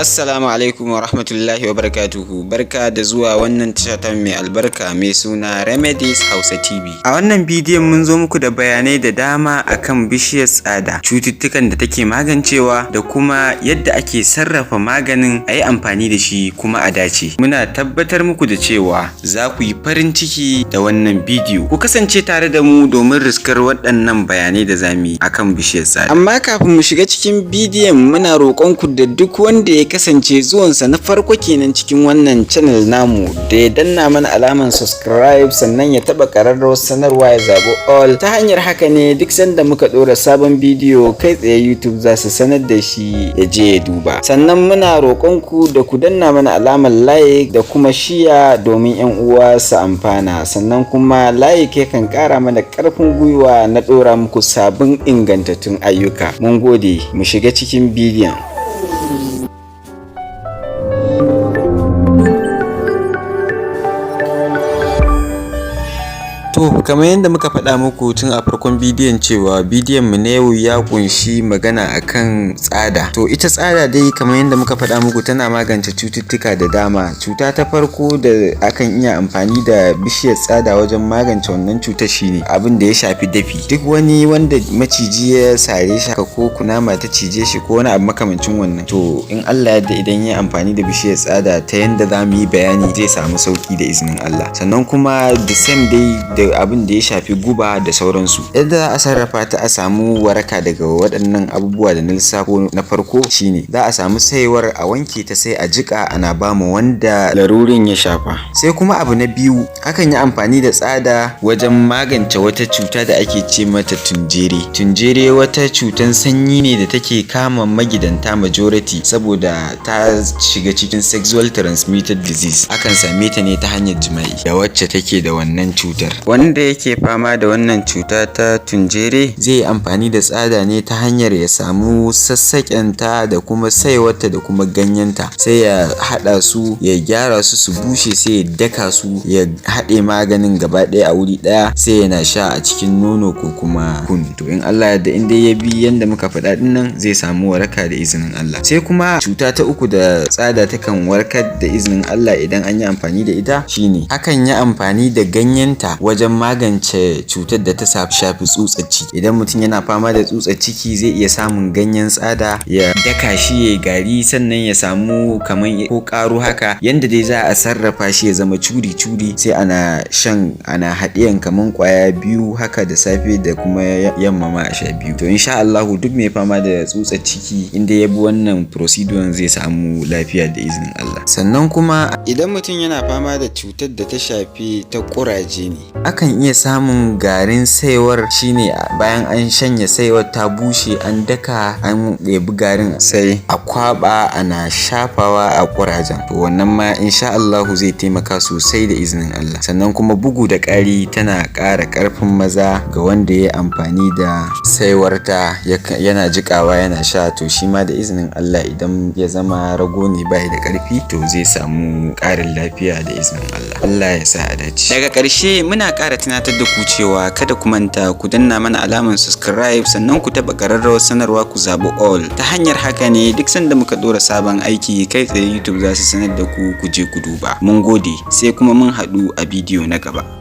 Assalamu alaikum wa rahmatullahi wa barakatuhu. Barka da zuwa wannan tasha ta mai albarka mai suna Remedies Hausa TV. A wannan bidiyon mun zo muku da bayanai da dama akan bishiyar tsada, cututtukan da take magancewa da kuma yadda ake sarrafa maganin a yi amfani da shi kuma a dace. Muna tabbatar muku da cewa za ku yi farin ciki da wannan bidiyo. Ku kasance tare da mu domin riskar waɗannan bayanai da za mu yi akan bishiyar tsada. Amma kafin mu shiga cikin bidiyon, muna roƙon ku da duk wanda ya kasance zuwansa na farko kenan cikin wannan channel namu da ya danna mana alaman subscribe, sannan ya taɓa ƙararrawar sanarwa, ya zaɓi all. Ta hanyar haka ne duk sanda muka ɗora sabon bidiyo, kai tsaye YouTube za su sanar da shi ya je ya duba. Sannan muna roƙon ku da ku danna mana alamar like da kuma share domin 'yan uwa su amfana. Sannan kuma like yakan ƙara mana ƙarfin gwiwa na ɗora muku sabbin ingantattun ayyuka. Mun gode, mu shiga cikin bidiyon. To, kamar yadda muka faɗa muku tun a farkon bidiyon cewa bidiyon mu na yau ya ƙunshi magana akan tsada. To, ita tsada dai, kamar yadda muka faɗa muku, tana magance cututtuka da dama. Cuta ta farko da akan iya amfani da bishiyar tsada wajen magance wannan cutar shine abin da ya shafi dafi. Duk wani wanda maciji ya sare shi haka, ko kunama ta cije shi, ko wani abu makamancin wannan, to in Allah ya yarda, idan ya amfani da bishiyar tsada ta yanda za mu yi bayani, zai samu sauƙi da izinin Allah. Sannan kuma the same dai da abin da ya shafi guba da sauransu. Yadda za a sarrafa ta a samu waraka daga waɗannan abubuwa da na lissafo na farko shine za a samu saiwar, a wanke ta, sai a jiƙa ana ba ma wanda larurin ya shafa. Sai kuma abu na biyu, akan yi amfani da tsada wajen magance wata cuta da ake ce mata tunjere. Tunjere wata cutan sanyi ne da take kama magidanta majority, saboda ta shiga cikin sexual transmitted disease. Akan same ta ne ta hanyar jima'i da wacce take da wannan cutar. Wanda yake fama da wannan cuta ta tunjere zai yi amfani da tsada ne ta hanyar ya samu sassaƙenta da kuma saiwarta da kuma ganyenta, sai ya haɗa su, ya gyara su su bushe, sai ya daka su, ya haɗe maganin gaba ɗaya a wuri ɗaya, sai yana sha a cikin nono ko kuma kunu. To, in Allah ya yarda, in dai ya bi yanda muka faɗa ɗin nan, zai samu waraka da izinin Allah. Sai kuma cuta ta uku da tsada takan warkar da izinin Allah idan an yi amfani da ita shine akan yi amfani da ganyenta wajen magance cutar da ta shafi tsutsar ciki. Idan mutum yana fama da tsutsar ciki, zai iya samun ganyen tsada, ya daka shi ya gari, sannan ya samu kaman ko ƙaro haka, yanda dai za a sarrafa shi ya zama curi-curi, sai ana shan, ana haɗiyan kaman ƙwaya biyu haka da safe, da kuma yamma ma a sha biyu. To, insha Allahu, duk mai fama da tsutsar ciki, in dai ya bi wannan procedure, zai samu lafiya da izinin Allah. Sannan kuma idan mutum yana fama da cutar da ta shafi ta ƙuraje ne, akan iya samun garin saiwar, shine bayan an shanya saiwar ta bushe, an daka, an ɗebi garin, sai a kwaɓa ana shafawa a ƙurajen. To, wannan ma insha Allahu zai taimaka sosai da izinin Allah. Sannan kuma bugu da ƙari, tana ƙara ƙarfin maza ga wanda ya yi amfani da saiwarta yana jiƙawa yana sha. To, shi ma da izinin Allah, idan ya zama rago ne bai da ƙarfi, to zai samu ƙarin lafiya da izinin Allah. Allah ya sa a dace. Daga ƙarshe, muna ƙara tunatar da ku cewa kada ku manta ku danna mana alamar subscribe, sannan ku taɓa ƙararrawar sanarwa, ku zaɓi all. Ta hanyar haka ne duk sanda muka ɗora sabon aiki, kai tsaye YouTube za su sanar da ku, ku je ku duba. Mun gode, sai kuma mun haɗu a bidiyo na gaba.